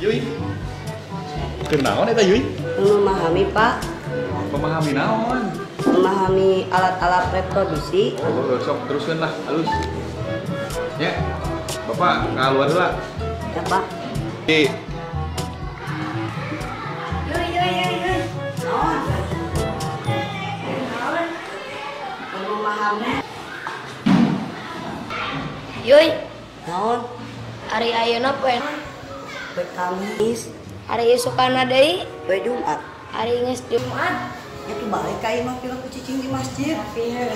Yui. Kunaon eta Yui? Memahami, Pak. Memahami naon? Memahami alat-alat reproduksi. Oh, sok teruskeun lah, halus. Ya. Bapak keluar heula. Ya, Pak. Yui. Yui, yui, yui, yui. Naon? Naon? Memahami. Yui. Naon? Ari ayeuna poe poe Kamis. Ari isukana deui poe Jumat. Ari geus Jumat. Ya tuh balik ka imah pira ku cicing di masjid. Tapi heuh.